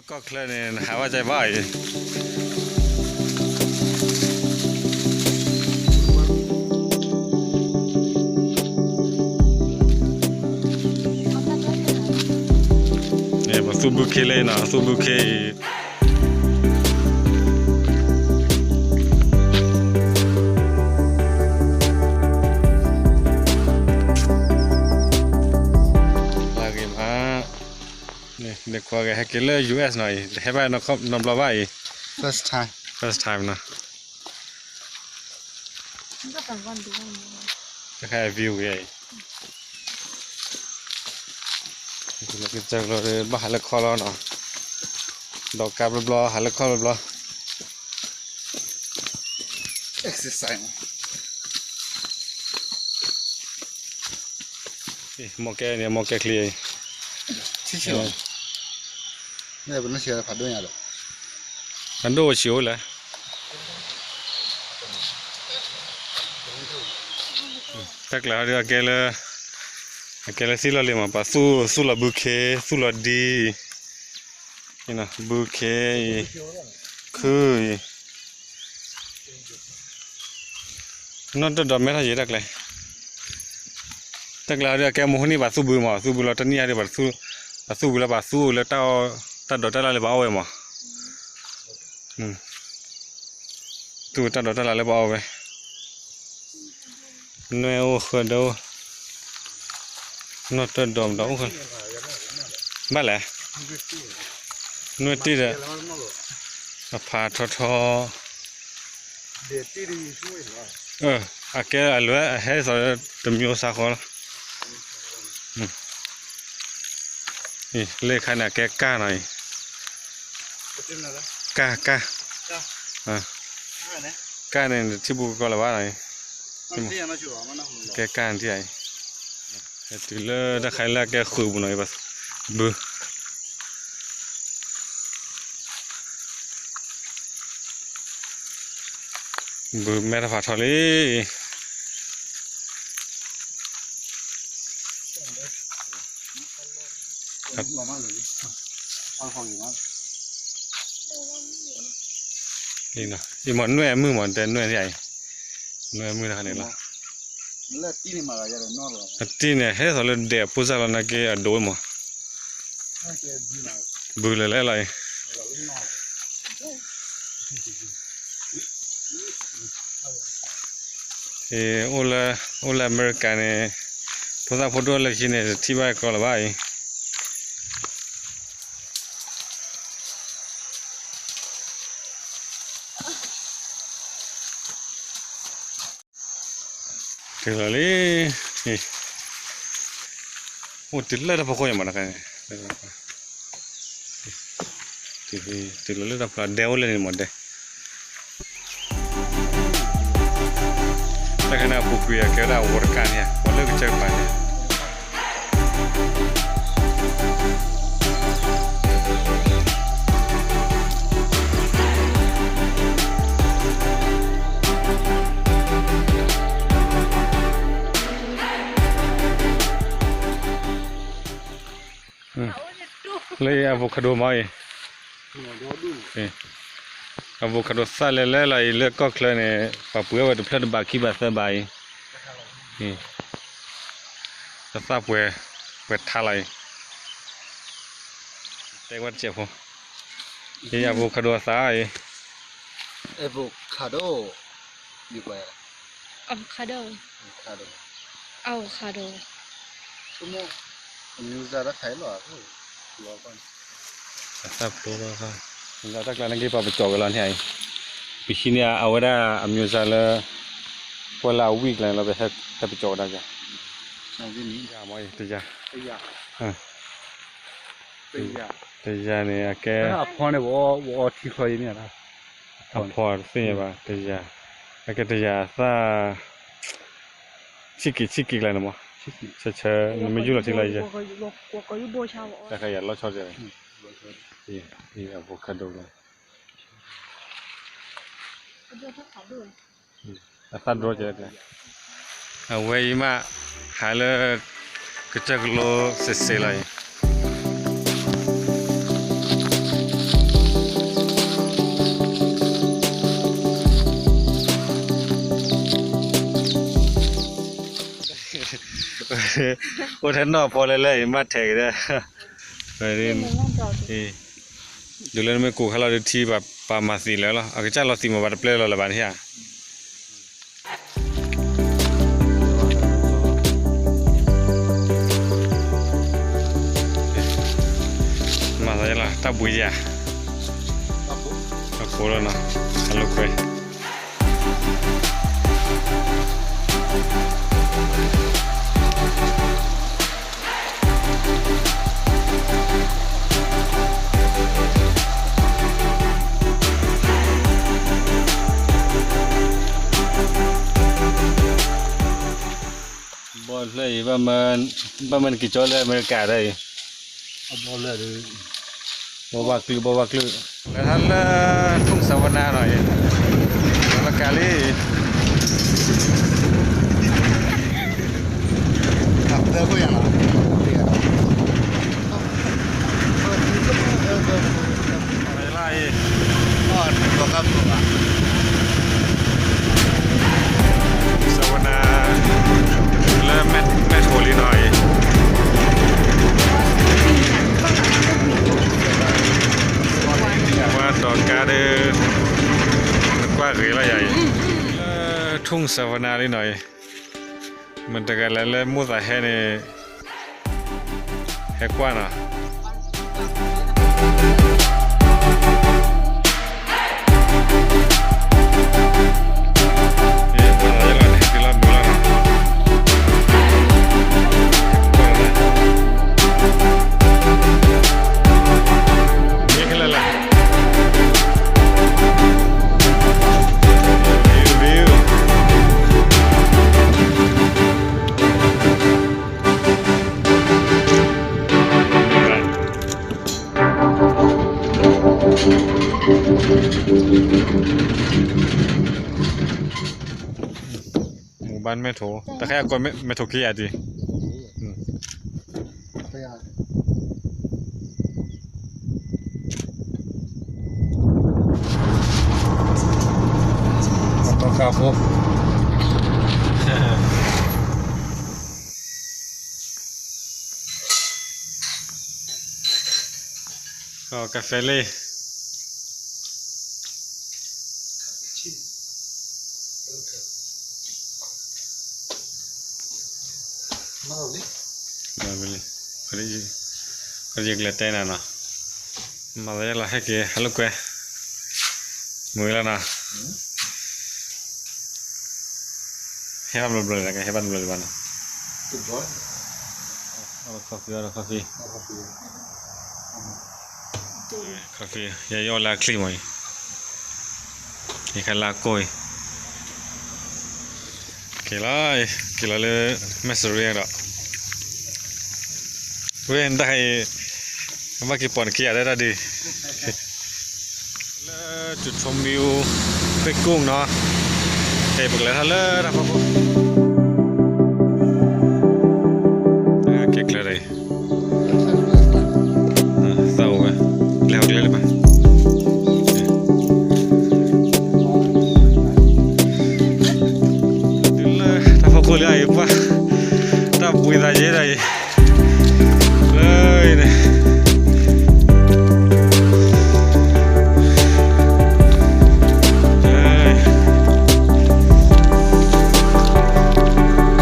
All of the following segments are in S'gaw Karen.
ကီၢ်ချၢန့ၣ် နဟးဘၣ်ကဘၣ်အံၤ, ပသူၣ်ဘုခ့လၢနီၤ, သူၣ်ဘုခ့အံၤ လၢဂ့ၤမး, နခွါဂဲၤဟဲက့ၤလၢ ယူၢ်အ့ၣ် နီၤအံၤ, တဟဲဘၣ်နီတဘျီဘၣ်အံၤ, first time, first time နီၤ, တခါ view ဂ့ၤအံၤ, ကစၢ်ကျိၤဘၣ်ဟးလၢခီလီၤနီၤ, ဒီးကါဘျီဘျီ ဟးလၢခီဘျီဘျီ exercise မး, မီၢ်ကဲန့ၣ် မီၢ်ကဲချံအံၤ, ဖးဒိၣ်ဝဲဆံးအိၣ်လဲၣ်, တၢ်ကျါဟီဒုးအကဲလၢ အကဲလၢသ့ၣ်လီၢ်လံမး, ပှၤသူၣ်လီၤဘုခ့, သူၣ်လီၤဒံအံၤ, ဘုခ့အံၤ, ခုအံၤ နီၢ်တၢၢ်ဒီးမဲထီၣ်ယံၤတၢ်ကျဲ, တၢ်ကျဲဟီဒုးအကဲမဟိနံၣ် ပှၤသူၣ်ဘုမး, သူၣ်ဘုလီၤတနံၣ်ဟီဒုး ပှၤသူၣ်ဘုလၢပှၤသူၣ်လၢတၢ်အီၣ် တၢ်ဒိးတၢ်လၢ်လၢပှၤအီၣ်ဝဲမး, သူၣ်တၢ်ဒိးတၢ်လၢ်လၢပှၤအီၣ်ဝဲ, နွဲၣ်အိၣ်ဃၢဒိၣ်, နီၢ်တၢၢ်ဒီးမတၤအိၣ်ဃၢ, ဘၣ်လဲၣ်, နွဲၣ်တ့ၢ်ဒီး အဖးထီထီ အကဲအလွဲအဟဲသိးတမျိုးစားဃီလီၤ, လၢခါန့ၣ် အကဲကၢ်နီၤအံၤ, ကၢ် ကၢ်, ကၢ်န့ၣ် ထံပူၤကီၢ်လၢၤဘၣ်နီၤအံၤ, ကဲကၢ်န့ၣ်ထံၣ်အံၤ, တုၤလၢတၢ်ခါလၢအကဲဃုာ်ပူၤနီၤအံၤ, ဘု ဘုမဲထီၣ်ဖးထီလံ, အံၤမ့ၢ်နွဲၣ်အမုၢ်မး, တဲနွဲၣ်န့ၣ်အံၤ, နွဲၣ်အမုၢ်တခါန့ၣ်လီၤ, အတံၢ်န့ၣ် ဟဲသိးလၢဒဲးအဖိစၢ်လီၤ နာ်က့အဒိၣ်မး, ဘုလၢလဲၣ်လီၤအံၤ အိၣ်လၢ အိၣ်လၢအမဲရကၤန့ၣ် ဖိသၣ်ဖိဒိၣ်လၢခံန့ၣ် တထံၣ်ဘၣ်ကီလၢၤဘၣ်အံၤ, တုၤလီၤလံ, အိၣ်တုၤလၢတၢ်ဖီခိၣ်ညါမးတခါန့ၣ်, တုၤလီၤလၢတၢ်ဖီဒဲအိၣ်လၢန့ၣ်မးဒဲ တၢ်ခါန့ၣ်အပူၤကွံာ်အကဲဝဲဒၣ်အဝီတကၢ်န့ၣ်ဧါ, ပှၤလၢကစၢၢ်ကပၤန့ၣ် လၢ avocado မးအံၤ, avocado သၣ်လဲၤလဲၤလီၤအံၤလၢကီၢ်ချၢန့ၣ် ပှၤပှ့ၤဝဲတဖျၢၣ်တဘးခံဘးသၢဘးအံၤ, တသၣ်ပှဲၤ ပှဲၤထါလီၤအံၤ, တဲဝဲတစဲးဖိ, အံၤ avocado အသၣ်အံၤ avocado, avocado, avocado, အသၣ်ဖိလီၤ, တၢ်ကျါန့ၣ်က့ၤပှၤပကၠီက့ၤလီၤန့ၣ်အံၤ, ပဟံးန့ၢ်အဝဲဒၣ် အမျိုးစား လၢ ပှဲၤလၢအဝံၣ်ကျါန့ၣ်လီၤ ပဟဲပကၠီကဒါက့ၤ, တယၤ, တယၤန့ၣ် အကဲ အဖီတသ့ၣ်ညါဘၣ် တယၤ, အကဲတယၤအသၣ် ဆံးက့ၤဆံးက့ၤကျါန့ၣ်မး, ဆၢဆၢ နမ့ၢ်ယူၢ်လီၤထံလီၤယဲ, တၢ်ခါယၤလီၤဆီတယၤ, အံၤ avocado လီၤ, အသၣ်ဒြီကဲ, အဝဲအံၤမး ဟးလၢ ကစၢၢ်ကလိစဲးစဲးလီၤအံၤ. အိၣ်ထဲနီၢ်ဖီလဲၢ်လဲၢ်အံၤ မ့ၢ်ထဲက့ၤဒီး ဒ်လၢနမ့ၢ်ကိးခါလီၤဒုးထံ ပှၤမၤသံလၢာ်လီၤ အကစၢ်လီၤသံးမ့ၢ်ပှၤတပျဲလီၤလၢၤဘၣ်န့ၣ်ဧါ မၤသးယလီၤ တၢ်ဘှံးယၤ အကိးလီၤနီၤ အလိာ်ကွဲ ဘီၣ်ဖျၢၣ်အံၤ ဘၣ်မနုၤက့ၤကၠီလၢအမဲရကၤဒၣ်အံၤ ဘီဘၣ်ကျုာ် ဘီဘၣ်ကျုာ် လၢထါလၢ ထုၣ်စဝနၤနီၤအံၤ လၢကးလံ လၢအံၤ စဝနၤ လၢမဲၢ်ထိးလံနီၤအံၤ ပှၤတီၤကါဒီး နကွၢ်ဂ့ၤလီၤယၤအံၤ လၢ ထုၣ်စဝနၤလံနီၤအံၤ မတဂၤလၢလၢမိၢ်သးဟဲန့ၣ် ဟဲကွၢ်နီၤ မူဘၣ်မဲၢ်ထိး တၢ်ခဲအံၤကိးမဲၢ်ထိးခံဂၤဒံး ကၣ်ဖဲလံ မ့ၢ်လံ ယကလဲၤတဲနၤနီၤ မၤသးယလီၤဟဲက့ၤ ဟဲလိာ်ကွဲ မုာ်လီၤနီၤ ဟဲဘၣ်ဘျီဘျီလံ ဟဲဘၣ်ဘျီလံဘၣ်နီၤ coffee coffee coffee ယယီၣ်လၢအချံမးအံၤ ယခါလၢအကိၢ်အံၤ က့ၤလီၤ က့ၤလီၤလၢ မဲၢ်စရ့ဒီး ဝဲဒၣ်အံၤ ဘၣ်က့ၤပိာ်နခံဂၤ တၢ်တၢ်ဒုး လၢ จุดชมวิว เป๊กกุ้ง နီၤ ကဲ ပကလဲၤထီၣ်လၢတၢ်ဖီခိၣ် ကဲကျၢၤဒီး သးအိၣ်ဝဲ လဲၤဟီၣ်ကျဲလၢၤဘၣ် တုၤလၢတၢ်ဖီခိၣ်လံအံၤပှၢ် တၢ်ဘှံးသးယဲဒၣ်အံၤ လၢအံၤန့ၣ်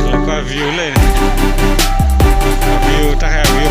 လၢကွၢ် view လၢအံၤန့ၣ် view တၢ်ဟဲ view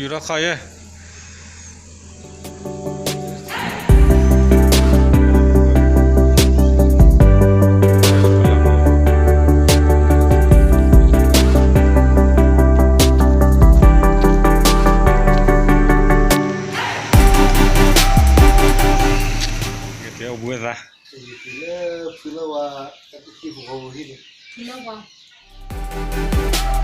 ဖျါဂ့ၤယဲအံၤနီၤ လၢအံၤန့ၣ်ယူၤထီၣ်စု ယူၤထီၣ်ခီယဲၢ် တၢ်တထံၣ်ပဂီၢ်ပဟံၣ်န့ၣ်, ထံလၢပှၤ